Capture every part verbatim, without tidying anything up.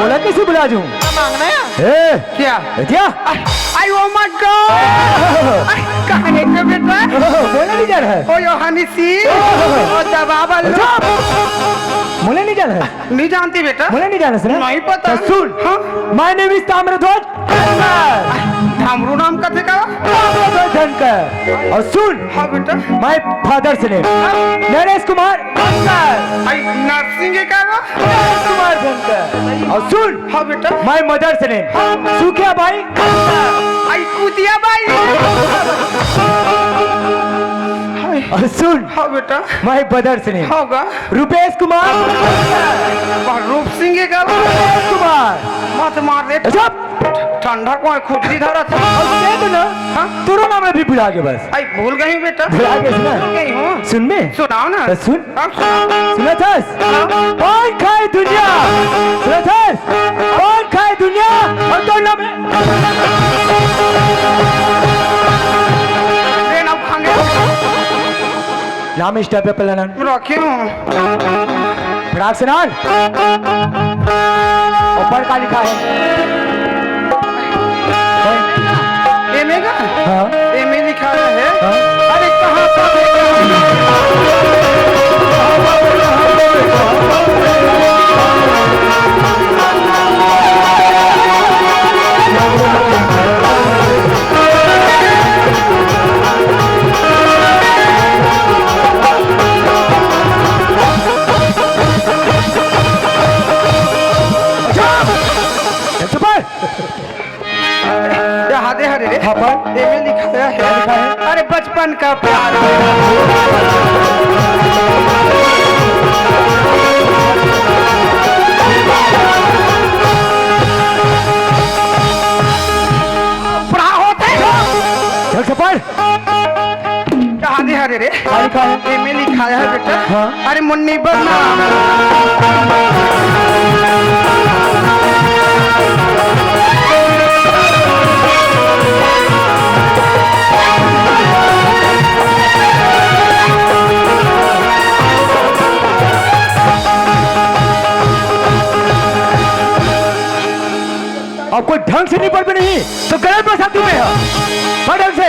ओला कैसे भुला जाऊं? मांगना है। ए, क्या? ए, क्या? आई, आई, oh my God! आई, कहाँ है ये बेटा? बोले नहीं जान है। ओ योहानी सी। ओ दबाबल। चुप! मोला नहीं जान है। नहीं जानती बेटा। मोला नहीं जान है ना? नहीं पता। तो सुन। हाँ? My name is ताम्रध्वज धनकर। ताम्रू नाम कथे का? ताम्रध्वज धनकर। और सुन। हाँ बेटा। My father's name Naresh Kumar धनकर। आई, नरसिंह के का बा? नरेश कुमार धनकर। और सुन। हाँ बेटा। My mother's name सुखिया बाई धनकर। आई, कुतिया बाई। हाय। और सुन। हाँ बेटा। My brother's name होगा। रुपेश कुमार। वाह, रूप सिंह के का? रुपेश कुमार। मत मार रे। चुप। ठंडा कोई खुजली धरत है। और दे दो ना। हाँ? तोरो नाम अभी भुला के बस। आई, भूल गई हूँ बेटा। भुला गई ना? भूल गई हूँ। सुन बे। सुनाओ ना। तो सुन। हाँ, सुनाओ। सुनत हस? हाँ। पान खाए दुनिया। सुनत हस? पान खाए दुनिया। और तोर नाम है? रे नाम खांगे। नाम stop पे पहला नाम। रखे हूँ। फटाक से नाम। ऊपर का लिखा है? एमए का? हाँ। एमए लिखा है। हाँ। अरे कहाँ पर है? चुप! चुप! ये हाथे हरे रे। हाँ, पर? एमे लिखा है। क्या लिखा है? अरे बचपन का प्यार। पढ़ा होते। चल, चपड़। कहाँ दे हरे रे? क्या लिखा है? एमे लिखा है बेटा। हाँ। अरे मुन्नी बदनाम। अब कोई ढंग से नहीं पढ़ भी नहीं, तो गलत भाषा क्यों है? पढ़ ढंग से।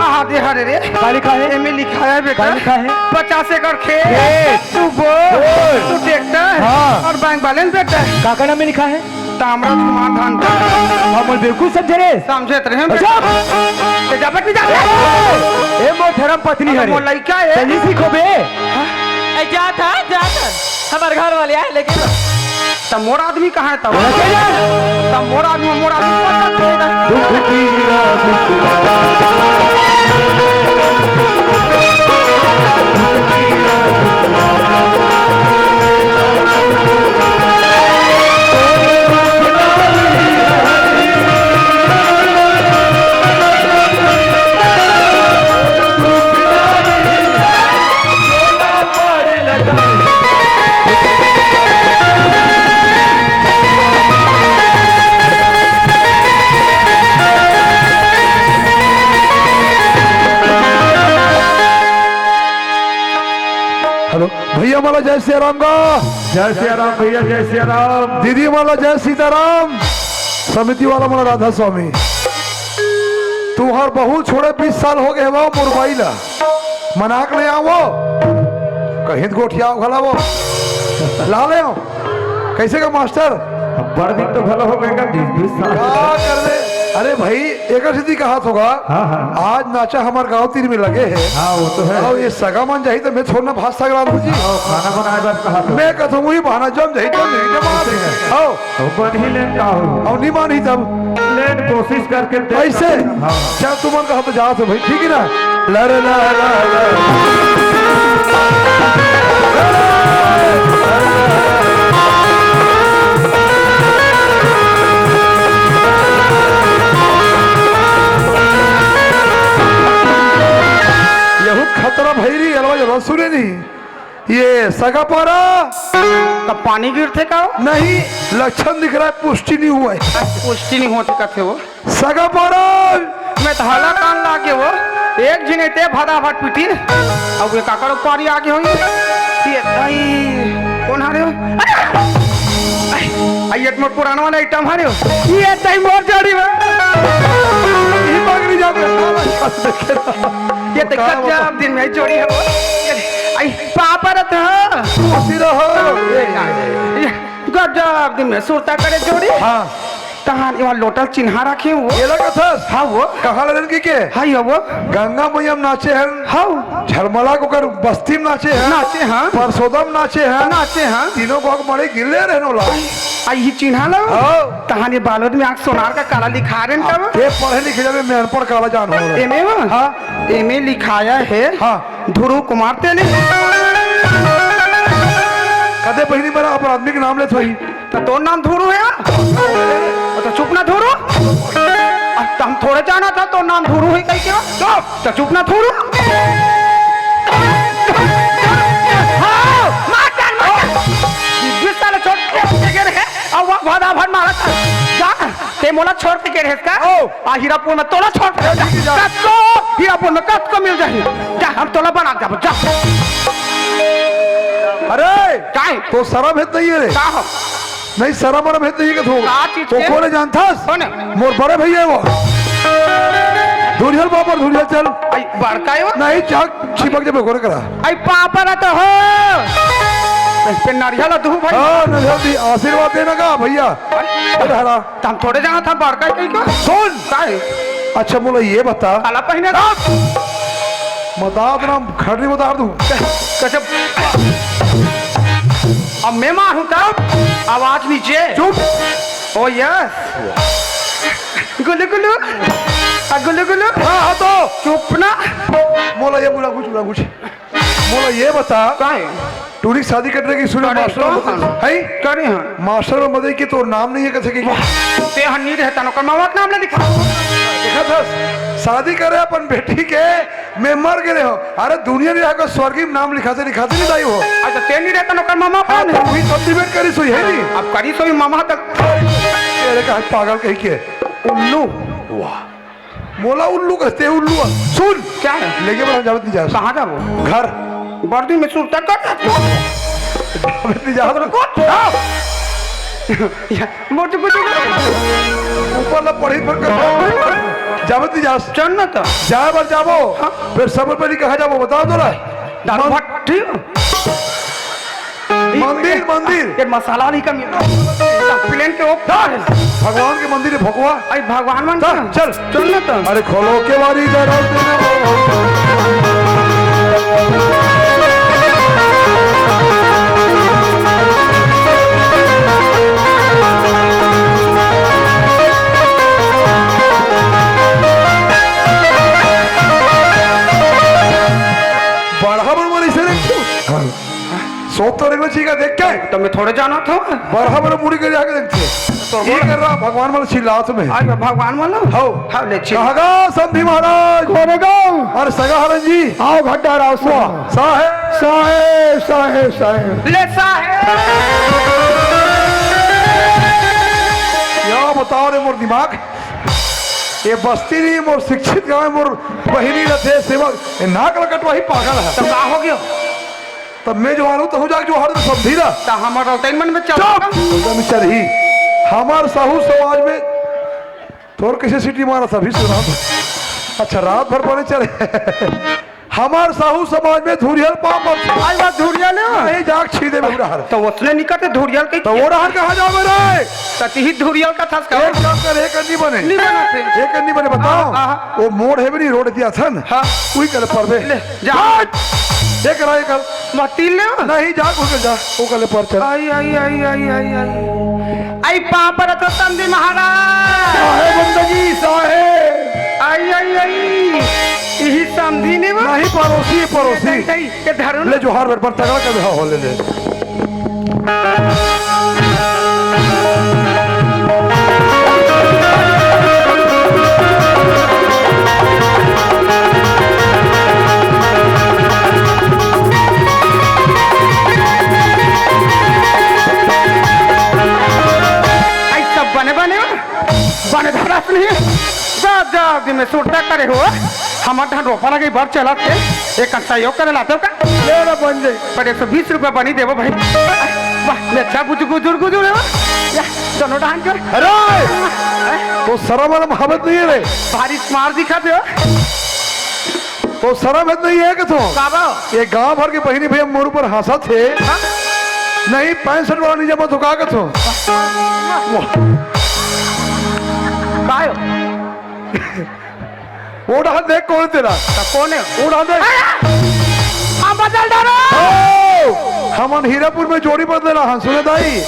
आहा, दे हरे रे। का लिखा है? एमे लिखा है बेटा। का लिखा है? पचास एकड़ खेत, खेत। तू बोर, बोर। तू ट्रैक्टर हाँ। और बैंक बैलेंस बेटा। का का नाम में लिखा है? ताम्रध्वज कुमार धनकर। हम बिल्कुल समझे रे। समझे तो रहे हैं अच्छा। बेटा। ए, जा बेटी, जा। ए, ए, मोर धर्म पत्नी अरे, हरे। मोर लइका है। सही सीखो बे। ए, जा था, जा था। हमारे घर वाले आए लेकिन त मोर आदमी कहाँ है तब? बोला क्या यार? त मोर आदमी, मोर आदमी पता चलेगा। हेलो, भैया मला जय सिया राम गा। जय सिया राम भैया, जय सिया राम। दीदी मला जय सीताराम। समिति वाला मला राधा स्वामी। तुहर बहू छोड़े बीस साल हो गए हवा मुरबई ला। मनाक ले आओ वो। कहीं तो गोठिया घला वो। ला ले आओ। कैसे का मास्टर? बड़ दिन तो भला हो गए का, बीस, बीस साल। का कर दे? अरे भाई, एक सीधी कहा होगा। हाँ, हाँ। आज नाचा हमार गांव तीर में लगे है। हाँ, वो तो है। और ये सगा मन जाही तो मैं छोड़ना भात साग रांधू जी। हाँ, खाना बनाए बर कहा तो। मैं कहता हूँ, वही बहाना जम जाही, जम जाही, जमा दे। आओ। तो बन ही लेन का हो। और नहीं मानी तब। लेन कोशिश करके देख। ऐसे? हाँ। चल, तुमन कहा तो जात हो भाई, ठीक है ना? ला रे ला ला ला। यहू खतरा भैरी अलवा जलवा सुने नहीं। ये सगा पारा। तब पानी गिरथे का हो? नहीं, लक्षण दिख रहा है, पुष्टि नहीं हुआ है। पुष्टि नहीं होती कथे वो। सगा पारा। मैं तो हला कान लागे वो। एक झिन एते फटाफट पीटी। अब ये काकर पारी आगे होई। ये दाई, कौन हारे हो? अरे! ये तो मोर पुराना वाला आइटम हरे। ये तई मोर जोड़ी में। ये पगड़ी जाबे। ये तो का गजब दिन में जोड़ी हे वो। आई पापा रत हो। खुशी रहो। ये गजब दिन में सुरता करे जोड़ी। हाँ। तहान ये लोटा ल चिन्हा रखे हो। ये लगा था। हाँ वो। कहाँ ले रन की के? हाँ ये वो। गंगा मैया में नाचे हैं। हाँ। झलमला को कर बस्ती में नाचे हैं। नाचे हैं। परसोदा में नाचे हैं। नाचे हैं। तीनों को मड़े गिल्ले रहने वाला। आ, ये चिन्हा लो। हाँ। तहान ये बालोद में आँख सोनार का काला लिखा रहे हैं अब तब। ये पढ़े लिखे जावे में अनपढ़ काला जान हो रहा है। एमे वा? हाँ। एमे लिखाया है हाँ। ध्रुव कुमार तेली। कदे बहिनी बड़ा अपराध के नाम ले थोई। तो तोर नाम ध्रुव है यार? तो चुप ना ध्रुव। अब तो हम थोड़े जाना था तोर नाम ध्रुव है कहीं के। चुप। तो चुप ना थोड़ू। हाँ, मार डाल, मार डाल। बीस साल छोड़ के गिर है, अब वो भदा भर मारा था। जा, ते मोला छोड़ के गिर है इसका। ओ। आ हीरापुर में तोला छोड़ के जा। कतको, हीरापुर में कतको मिल जाही। जा, हम तोला बना जाबो, जा। अरे, काय? तो शरम है तो ये रे। का हो? नहीं, शरम वरम है तो ये के थो। का चीज तो के? कोने जानथस? कोने? मोर बड़े भैया वो। धुरियल बाबर, धुरियल चल। आई बड़का है वो? नहीं, जाग, छिपक जब कोने करा। आई पापा ना तो हो। पे नरियल तू भाई। हाँ, नरियल दी आशीर्वाद देना का भैया। अरे हरा। त हम थोड़े जाना था बड़का कहीं का। सुन। काय? अच्छा, मोला ये बता। काला पहिने का? बता ना, खड़ी बता दूं। कैसे? अब मैं मारूं तब? आवाज नीचे। चुप। ओ यस। गुलु गुलु। आ गुलु गुलु। हाँ, हाँ तो। चुप ना। मोला ये बुला कुछ, बुला कुछ। मोला ये बता। काय? टूरी शादी करने की सुने करे मास्टर तो में मदद। हाँ। है? करे हाँ। मास्टर में मदद की तोर नाम नहीं है कैसे की? वाह, ते हन्नी रहता नो, कर मामा का नाम ले लिखा। देखा था, शादी करे अपन बेटी के, मैं मर गए हो। अरे दुनिया नहीं आके स्वर्गी में नाम लिखा से, लिखा से नहीं दाई हो। अच्छा, ते नहीं रहता नो, कर मामा हाँ, कौन तो है? वही सब डिबेट करी सोई है नहीं। अब करी सोई मामा तक। अरे का पागल कहीं के। उल्लू। वाह। मोला उल्लू कहते हैं, उल्लू। सुन। क्या है? लेके बड़ा जावत नहीं जा। कहाँ जाबो? घर। बर्दी में सुरता कर। जावत नहीं जा। तो कौन? आओ। या, मोर तो कुछ नहीं। ऊपर ला पढ़ी पर कर। जावत नहीं जा। चल ना तो। जाए बार जाबो। हाँ। फिर सब पर नहीं कहा जाबो, बताओ जरा। दारू मन- भट्टी। मंदिर, मंदिर। ये मसाला नहीं कमी। प्लेन के ऊपर। भगवान के मंदिर है, भगवा। आई भगवान मन चल, का। चल। चल ना तो। अरे खोलो केवाड़ी जरा। बड़ा बड़ मरीज है रे। हाँ। सोच तो रेंगना चाहिए देख के। तो मैं थोड़े जाना था। बरहा बरहा मुड़ी के जाके देखते। तो ये बोल। कर रहा भगवान वाला चिल्लात में। आज भगवान वाला? हो। हाँ, ले चिल्ला। कहागा समधी महाराज? कोने गाँव? अरे सगा हरन जी। आओ घड्डा राव वाह, साहब। साहेब। साहेब, साहेब, साहेब। ले साहेब। क्या बताओ रे मोर दिमाग? ये बस्ती नहीं, मोर शिक्षित गाँव, मोर बहिनी रथे सेवक, ये नाक लकटवा ही पागल है। तो का हो गयो? तब मैं जोहार हूँ, तहूँ जाके जोहार, तो समझी ना। तो हमारा तैन मन में चल चुप! एकदम चरही। हमार साहू समाज में तोर कैसे सीटी मारा, सभी सुना। अच्छा, रात भर बने चले। हमार साहू समाज में धुरियल पाप मत। आई बात धुरियल है? नहीं, जाग छीदे में उड़ार। तो उसने निकलते धुरियल कहीं तो वो डहर कहाँ जावे रे? तो तिही धुरियल का था उसका। एक काम कर, एक अन्नी बने। नहीं बना थे। एक अन्नी बने, बताओ। हाँ, हाँ। वो मोड़ है भी नहीं, रोड दिया था ना। हाँ। वही कर पर बे। ले, जा। हट! ये करा, ये कर। मतीन ले। नहीं, जा, उधर जा। वो कर ले पर चल। आई, आई, आई, आई, आई, आई। आई, पापड़ तो समधी महाराज। साहेब बंदगी, साहेब। आई, आई, आई। यही समधी ने वो। नहीं, पड़ोसी, पड़ोसी। नहीं, नहीं, ये धरुन। ले, जोहार, बेर पर तगड़ा कर दे, हाँ, हो, ले, ले। आई सब बने बने हो? बने धरस नहीं। जा, जा, अभी मैं सुरता करे हो। हमार धान रोपा लगे, बर चला के। एक सहयोग करे लाते हो का? ले ना बन जाई। पर एक सौ बीस रुपया बनी देबो भाई। वाह, ले अच्छा गुजु-, गुजुर, गुजुर है। या, नोटहन के? अरे, तो शरम वरम हवत नहीं है रे? भारी smart दिखत हे। तो शरम हत नहीं है कि तो? का बा? ये गांव भर के बहिनी भैया मोर ऊपर हंसत हे। हाँ? नहीं, पैंसठ वाला नहीं जमा तो का कथो? का हो? वो डहर देख, कौन तेरा? त कौन हे? वो डहर देख। अरे! हम बदल डालो। ओ! हमन हीरापुर में जोड़ी बदले रहा, सुने दाई?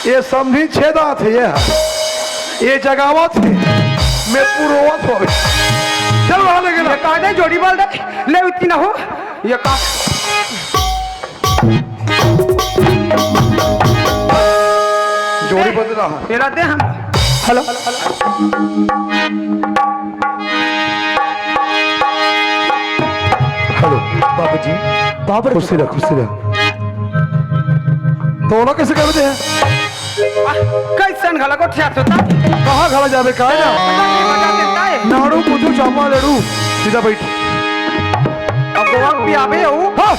ये समधी छेदा थे, ये है। ये जगावत हे। मैं पुरोवत हो। चल वहाँ लेके ना। ये का दे जोड़ी बदल दे? ले उतनी ना हो। ये का? जोड़ी बदला है। तेरा दे हम। हेलो। हेलो। बाबूजी, बाबर खुशी रह, खुशी रह। तो ना कैसे कर दे हैं? आ, कैसन घला को ठ्यास होता? कहाँ घला जाबे, काहे ना? पता नहीं, मजा देता है। नाड़ू, बुद्धू, चापा, लड़ू, सीधा बैठ। अब गोवा पियाबे हो? हाँ।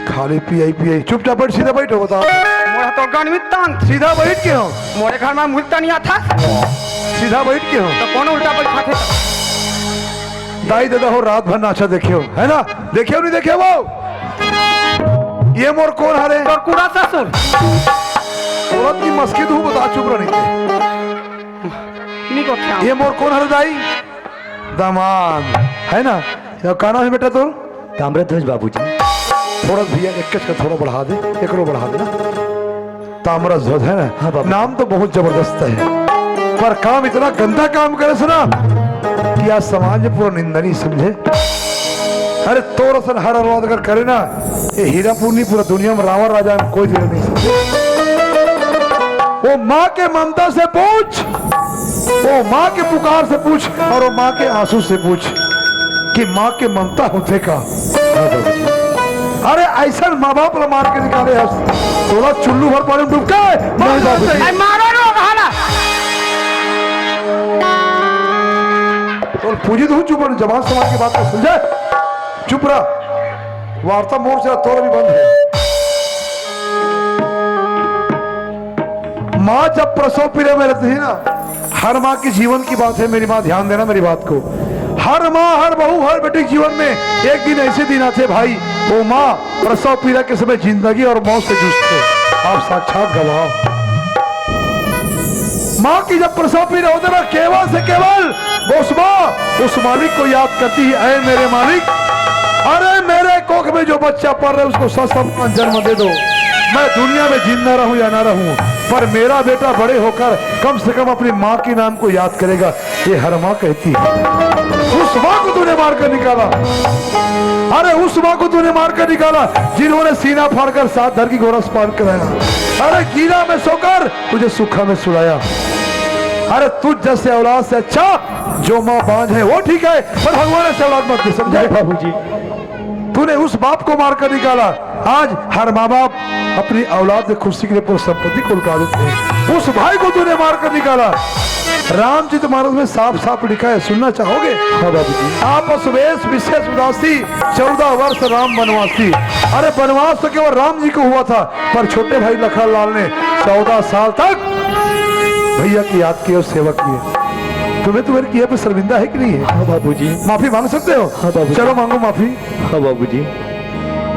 खाली पियाई, पियाई। चुपचाप बैठ, सीधा बैठ, बता। मोर तो गणमित तान। सीधा बैठ के हो? मोरे घर में मुल्तानिया था। सीधा बैठ के हो? तो कौन उल्टा बैठा थे? दाई दादा हो, रात भर नाचा देखे हो, है ना? देखे हो, नहीं देखे वो? ये मोर कौन हरे? तोर कूड़ा ससुर। औरत की मस्की तू बता, चुप रह नहीं। नहीं को क्या? ये मोर कौन हरे दाई? दामाद, है ना? ये का नाम है बेटा तोर? ताम्रध्वज बाबूजी। थोड़ा भैया, एक का थोड़ा बढ़ा दे, एकरो बढ़ा दे ना। ताम्रध्वज है ना? हाँ बाबू। नाम तो बहुत जबरदस्त है, पर काम इतना गंदा काम करे से ना कि आज समाज में पूरा निंदनीय समझे। अरे तोर असन हर औलाद अगर करे ना, ये हीरापुर नहीं, पूरा दुनिया में रावण राजा में कोई दिल नहीं समझे। वो माँ के ममता से पूछ, वो माँ के पुकार से पूछ और वो माँ के आंसू से पूछ कि माँ के ममता होते का। हाँ बाबूजी। अरे ऐसा माँ बाप ला मार के निकाले हस, तोला चुल्लू भर पानी में डूब के नहीं बाबूजी। अरे मारो रो कहा ना। तो पूजी तो चुप रह, जवान समाज की बात को समझे, चुप रह। वार्ता मोर से तोर भी बंद है। माँ जब प्रसव पीड़ा में रहती है ना, हर माँ के जीवन की बात है मेरी माँ, ध्यान देना मेरी बात को। हर माँ, हर बहू, हर बेटी के जीवन में एक दिन ऐसे दिन आते भाई, वो माँ प्रसव पीड़ा के समय जिंदगी और मौत से जूझते। आप साक्षात गवाह। माँ की जब प्रसव पीड़ा होते ना, केवल से केवल उस माँ, उस मालिक को याद करती है, ऐ मेरे मालिक, अरे मेरे कोख में जो बच्चा पल रहा है उसको ससंतान जन्म दे दो। मैं दुनिया में जिंदा रहूं या ना रहूं, पर मेरा बेटा बड़े होकर कम से कम अपनी माँ के नाम को याद करेगा, ये हर माँ कहती है। उस माँ को तूने मार कर निकाला, अरे उस माँ को तूने मार कर निकाला जिन्होंने सीना फाड़कर सात धर की गोरस पान कराया। अरे गीला में सोकर तुझे सूखा में सुलाया। अरे तुझ जैसे औलाद से अच्छा जो माँ बांझ है वो ठीक है, पर भगवान ऐसे औलाद मत दे, समझे? बाबूजी। तूने उस बाप को मार कर निकाला। आज हर माँ बाप अपनी औलाद से खुशी के लिए पूरी संपत्ति को लुटा देते हैं। उस भाई को तूने मार कर निकाला। रामचरित मानस में साफ साफ लिखा है, सुनना चाहोगे? हाँ बाबूजी। आपस वेश विशेष उदासी, चौदह वर्ष राम वनवासी। अरे वनवास तो केवल राम जी को हुआ था, पर छोटे भाई लखन लाल ने चौदह साल तक भैया की याद की और सेवा की है। तुम्हें तुम्हारे किए पे शर्मिंदा है कि नहीं है? हाँ बाबूजी। माफी मांग सकते हो? हाँ बाबूजी। चलो मांगो माफी। हाँ बाबूजी।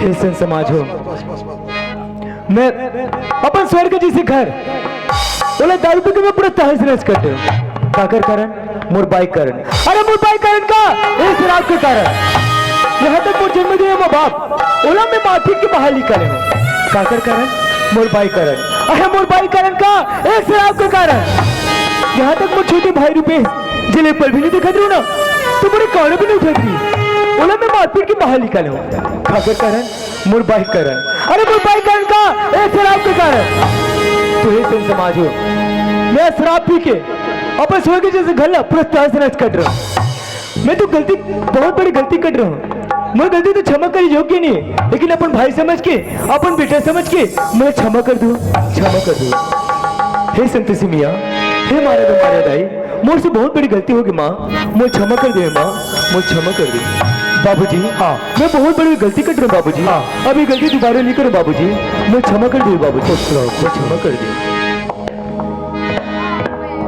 हे संत समाज हो, मैं अपन स्वर्ग जैसे घर ओला दारू पी के मैं पूरा तहस नहस कर दे। काकर कारण? मोर बाई कारण। अरे मोर बाई कारण का? ए शराब के कारण। यहाँ तक मोर जन्म दिए माँ बाप ओला मैं मारपीट के बाहर निकाले हूँ। काकर कारण? मोर बाई कारण। अरे मोर बाई कारण का? ए शराब के कारण। यहाँ तक मोर छोटे भाई रुपेश जेले पल भी नहीं दिखत रहो ना, तो मोरे कान भी नहीं उठत रही, ओला मैं मारपीट के बाहर निकाले हूँ। काकर कारण? मोर बाई कारण। अरे मोर बाई कारण का? ए शराब के कारण। तो हे संत समाज हो, मैं शराब पी के अपन स्वर्ग जैसे घर ला पूरा तहस नहस कर रहा हूँ। मैं तो गलती, बहुत बड़ी गलती कर रहा हूँ। मोर गलती तो क्षमा करे योग्य नहीं है, लेकिन अपन भाई समझ के, अपन बेटा समझ के मोला क्षमा कर दो, क्षमा कर दो। हे संतोषी मिया, हे मारा दो मारा दाई, मोर से बहुत बड़ी गलती होगी माँ, मोला क्षमा कर दे माँ, मोला क्षमा कर दे। बाबूजी, हाँ। मैं बहुत बड़ी गलती कर रहा हूँ बाबूजी। हाँ। अब ये गलती दोबारा नहीं करूँ बाबूजी, मोला क्षमा कर दे बाबूजी, खुश रहो, मोला क्षमा कर दे।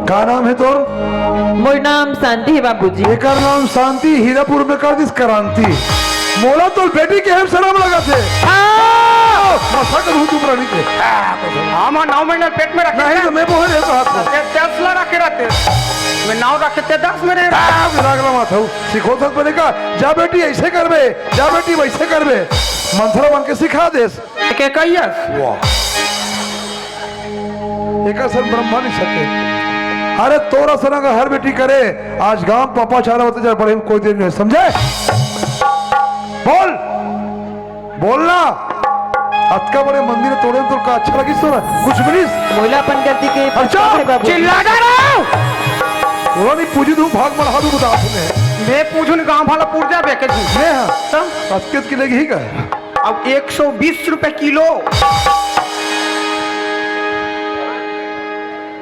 का नाम हे तोर? मोर नाम शांति हे बाबूजी। एकर नाम शांति, हीरापुर में कर दिस क्रांति। मोला तो बेटी के हम शरम लगत हे। हाँ! मसा कर हूँ चुप रहनी के। हाँ, मैं नौ महीना पेट में रखे नहीं थे। तो मैं बोल रहे तो हाथ में। ये दस ला रखे रहते। मैं नौ रखे थे, दस में रहे। हाँ, विराग ला माथा हूँ। सिखो सत बने का, जा बेटी ऐसे करबे, जा बेटी वैसे करबे। मंथरा मन के सिखा देस। के कहियस? वाह। एकर सन ब्रह्मा नहीं सके। अरे तोरा सन अगर हर बेटी करे, आज गांव पापा चारा होते जाए बड़े कोई देर नहीं, समझे? बोल, बोलना। अतका बड़े मंदिर तोड़े तो का अच्छा लगिस तोरा? कुछ मिलिस? मोला अपन गलती के अच्छा, पछतावा हे बाबू। चिल्ला ना रहा। बोला नहीं पूजी दूं, भाग मढ़ा दूं बता तुम्हें। मैं पूजूं गांव वाला पूर्जा बेके जी। मैं हाँ। तब? अतके की लगी ही का? अब एक सौ बीस रुपए किलो।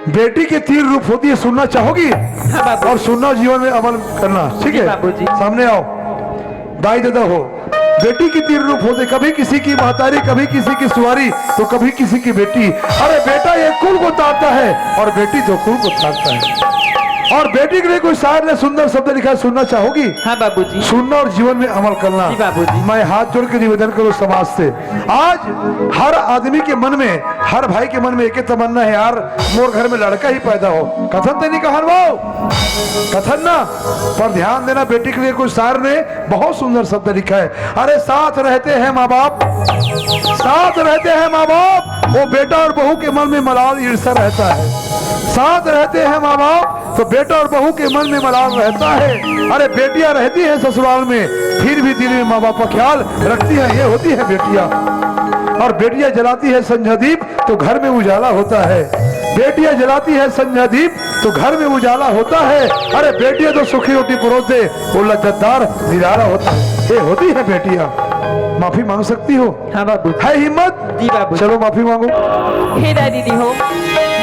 बेटी के तीन रूप होती है, सुनना चाहोगी? हाँ बाबू। और सुनना, जीवन में अमल करना, ठीक जी है? बाबूजी। सामने आओ, दाई ददा हो। बेटी के तीन रूप होते, कभी किसी की महतारी, कभी किसी की सुवारी, तो कभी किसी की बेटी। अरे बेटा ये कुल को तारता है और बेटी तो कुल को तारता है। और बेटी के लिए कोई शायर ने सुंदर शब्द लिखा है, सुनना चाहोगी? हाँ बाबूजी। सुनना और जीवन में अमल करना। जी बाबूजी। मैं हाथ जोड़ के निवेदन करूँ समाज से, आज हर आदमी के मन में, हर भाई के मन में एक ही तमन्ना है, यार, मोर घर में लड़का ही पैदा हो। कथन ते नहीं कहन वो? कथन ना? पर ध्यान देना, बेटी के लिए कुछ सार ने बहुत सुंदर शब्द लिखा है। अरे, साथ रहते हैं माँ बाप, साथ रहते हैं माँ बाप, वो बेटा और बहू के मन में मलाल ईर्ष्या रहता है। साथ रहते हैं माँ बाप, तो बेटा और बहू के मन में मलाल रहता है। अरे, बेटियां रहती हैं ससुराल में, फिर भी दिल में माँ बाप का ख्याल रखती हैं, ये होती है बेटियां। और बेटियां जलाती है संझा दीप, तो घर में उजाला होता है। बेटियां जलाती है संझा दीप, तो घर में उजाला होता है। अरे, बेटियां तो सुखी रोटी परोस दे, वो लज्जतदार निराला होता है। ये होती है बेटियां। माफी मांग सकती हो? हाँ बाबू। है हिम्मत? जी बाबू। चलो माफी मांगो। हे दाई दीदी हो,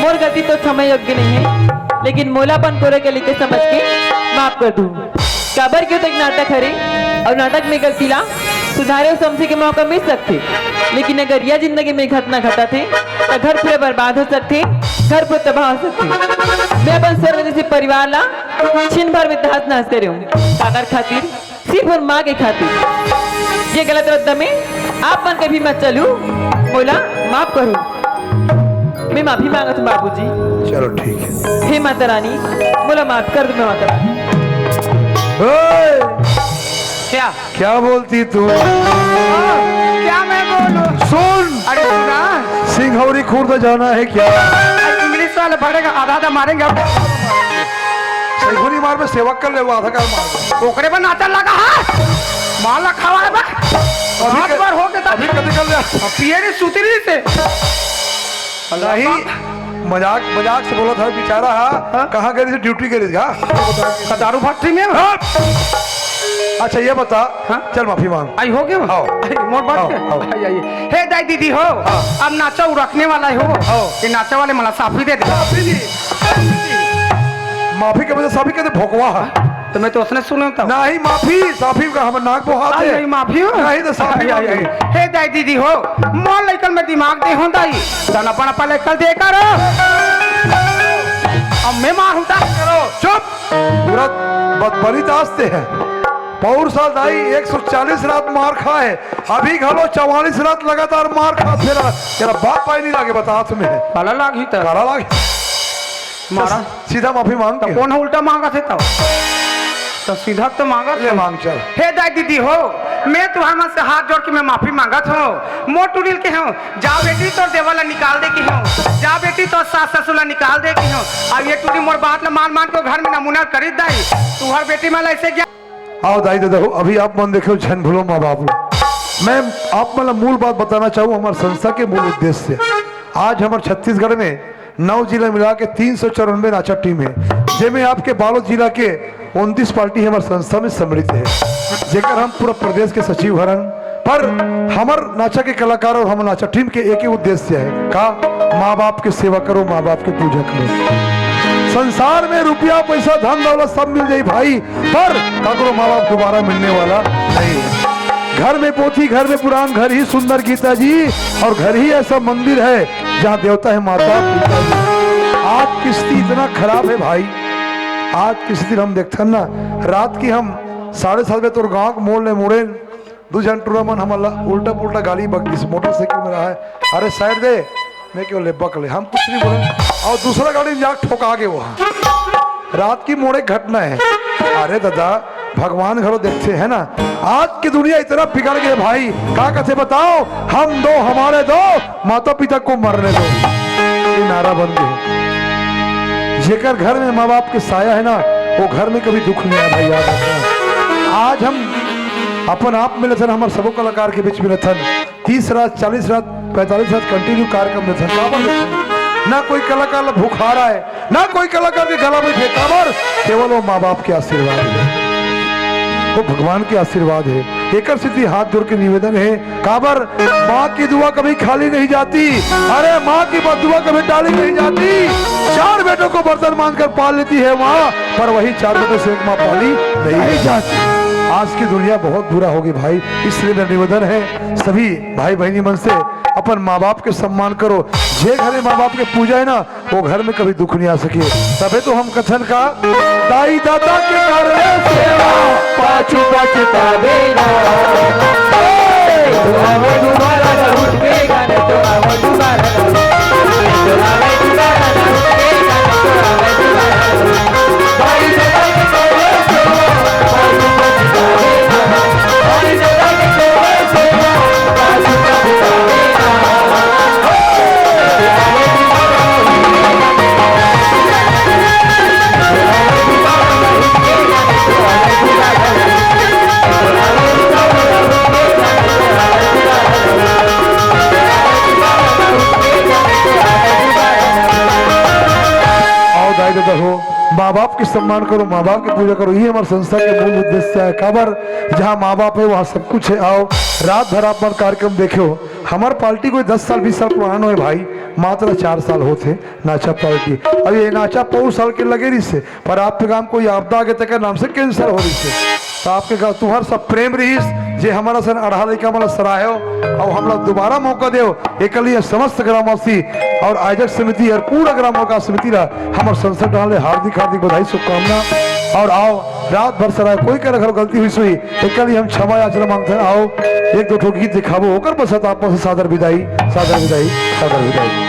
मोर गलती तो क्षमा योग्य नहीं है, लेकिन मोला अपन कोरे के लेके समझ के माफ कर दू। काबर क्यों तक नाटक हरे और नाटक में गलती ला सुधारे और समझे के मौका मिल सकथे, लेकिन अगर यह जिंदगी में घटना घटत हे, तो घर पूरा बर्बाद हो सकथे, घर पूरा तबाह हो सकथे। मैं अपन स्वर्ग जैसे परिवार ला छिन भर में तहस नहस करे हूँ। काकर खातिर? सिर्फ मोर माँ के खातिर। ये गलत रद्दा में आप मन कभी मत चलू, मोला माफ करो। मैं माफी मांगत हूँ बाबूजी। चलो ठीक है। हे माता रानी, मोला माफ कर दो, मैं माता रानी। ओए! क्या? क्या बोलती तू? हाँ, क्या मैं बोलूं? सुन! अरे सुना। सिंघौरी खुर्द जाना है क्या? अरे इंग्लिश वाले पढ़ेगा, आधा आधा मारेंगे। सिंघौरी मार में सेवक कर ले, वो आधा का मार। ओकरे पर नाचा लगा है। माला खवाए बा। अभी हाथ क-, बार हो गया था। अभी कति कर लिया? अब पियरी सुतरी से। नहीं, मजाक, मजाक से बोला था बेचारा, हाँ? हाँ? कहाँ गए थे? ड्यूटी गए थे, हाँ? कटारू फैक्ट्री में? हाँ। अच्छा, ये बता। हाँ? चल, माफी मांग। आई हो गया? आओ। आई, मोर बात आओ, के? आओ। आई, आई। हे दाई दीदी हो, हाँ। अब नाचा उरखने वाला हो। आओ। ये नाचा वाले मला साफी दे दे। साफी जी। माफी के बजाय साफी कहते भोकवा है। तो मैं तो उसने सुना था। नहीं, माफी, साफी का हम नाक बोहात आई, है। आई, माफी हो? नहीं तो साफी आई, आई, मांग आई। ले। हे दाई दीदी हो, मोर लइकन में दिमाग दे हो दाई। दाना पाना पाले कल दे करो। अब मैं मार हूं ता। करो, चुप। पूरा बदबरी दास्ते है। पौर साल दाई एक सौ चालीस रात मार खाए, अभी घलो चवालीस रात लगातार मार खा फेरा। तेरा बाप पाई नहीं लागे बता हाथ में। काला लाग ही था। काला लाग। मारा। सीधा माफी मांग तो के। कौन उल्टा मांगा थे तब? तो सीधा तो मांगा ले था। मांग चल। हे दाई दीदी हो, मैं तुम्हारे मन से हाथ जोड़ के मैं माफी मांगत हूँ। मोर टुरिल के हूँ, जा बेटी तोर देवर ला निकाल दे की हूँ, जा बेटी तोर सास ससुर ला निकाल दे की हूँ। अब ये टुरी मोर बात ला मान मान के घर में नमूना करी दाई। तुहर बेटी मन ला ऐसे क्या? आओ दाई ददा हो, अभी आप मन देखो झन भूलो माँ बाप ला। मैं आप मन ला मूल बात बताना चाहूँ, हमार संस्था के मूल उद्देश्य। आज हमार छत्तीसगढ़ में नौ जिला मिला के तीन सौ चौरानबे नाचा टीम है, जेमे आपके बालोद जिला के उनतीस पार्टी हमार संस्था में सम्मिलित है, जेकर हम पूरा प्रदेश के सचिव हरन। पर हमर नाचा के कलाकार और हमर नाचा टीम के एक ही उद्देश्य है, का? माँ बाप के सेवा करो, माँ बाप के पूजा करो। संसार में रुपया, पैसा, धन, दौलत सब मिल जाई भाई, पर काकरो माँ बाप दोबारा मिलने वाला नहीं है। घर में पोथी, घर में पुराण, घर ही सुंदर गीता जी, और घर ही ऐसा मंदिर है जहाँ देवता है माता पिता जी। आज कि स्थिति इतना खराब हे भाई। आज के स्थिति हम देखथन ना, रात के हम साढ़े सात बजे तोर गांव के मोड़ ले मुड़ेन, दू झन टूरा मन हमन ला उल्टा पुल्टा गाली बक दिस, मोटरसाइकिल में रहा है, "अरे साइड दे।" मैं केहेंव, "ले बक ले, हम कुछ नहीं बोलेन।" अउ दूसरा गाड़ी में जाके ठोका गे वहां। रात के मोड़ के घटना हे। अरे दादा, भगवान घलो देखथे, है ना? आज के दुनिया इतना बिगड़ गे भाई, का कथे बताओ, "हम दो हमारे दो, माता पिता को मरने दो।" ये नारा बन गे। जेकर घर में माँ बाप के साया हे ना, वो घर में कभी दुख नहीं आय भाई, याद रखना। आज हम अपन आप में लेथन, हमर सबो कलाकार के बीच में लेथन, तीस रात, चालीस रात, पैंतालीस रात continue कार्यक्रम लेथन। काबर लेथन? ना कोई कलाकार ला भुखार आय, ना कोई कलाकार के गला में फेंकाबर, केवल वो माँ बाप के आशीर्वाद हे, वो भगवान के आशीर्वाद हे। एकर सेती हाथ जोड़ के निवेदन हे, काबर माँ की दुआ कभी खाली नहीं जाती। अरे, माँ की बद्दुआ कभी टाली नहीं जाती। चार बेटों को बर्तन मानकर पाल लेती है माँ, पर वही चार बेटों से एक माँ पाली नहीं जाती। आज की दुनिया बहुत बुरा होगी भाई, इसलिए मेरा निवेदन है सभी भाई बहनी मन से, अपन माँ बाप के सम्मान करो। जे घर में माँ बाप के पूजा हे ना, वो घर में कभी दुख नहीं आ सके। तभे तो हम कथन का, दाई दादा के कारण सेवा, पाछू पछतावे ना। आओ दाई ददा हो, माँ बाप के सम्मान करो, माँ बाप के पूजा करो, ये हमर संस्था के मूल उद्देश्य हे। काबर, जहाँ माँ बाप हे, वहाँ सब कुछ हे। आओ, रात भर आप मन कार्यक्रम देखे हो, हमर पार्टी कोई दस साल, बीस साल पुराना हे भाई, मात्र चार साल होत हे नाचा पार्टी। अब ये नाचा पौर साल के लगे रहिस हे, पर आप के गांव कोई आपदा आगे तेकर नाम से cancel हो रहिस हे। तो आपके गांव तुहर सब प्रेम रहिस, जे हमर असन अड़हा लइका मन ला सराहेव अउ हमला दोबारा मौका देव, एकर लिए समस्त ग्रामवासी अउ आयोजक समिति अउ पूरा ग्राम विकास समिति ला हमर संस्था डहान ले हार्दिक हार्दिक बधाई, शुभकामना। अउ आओ, रात भर सराहे, कोई करा घर गलती होइस होही, एकर लिए हम क्षमा याचना मांगथन। आओ, एक दो ठो गीत दिखाबो, ओकर पश्चात आप मन से सादर विदाई, सादर विदाई, सादर विदाई।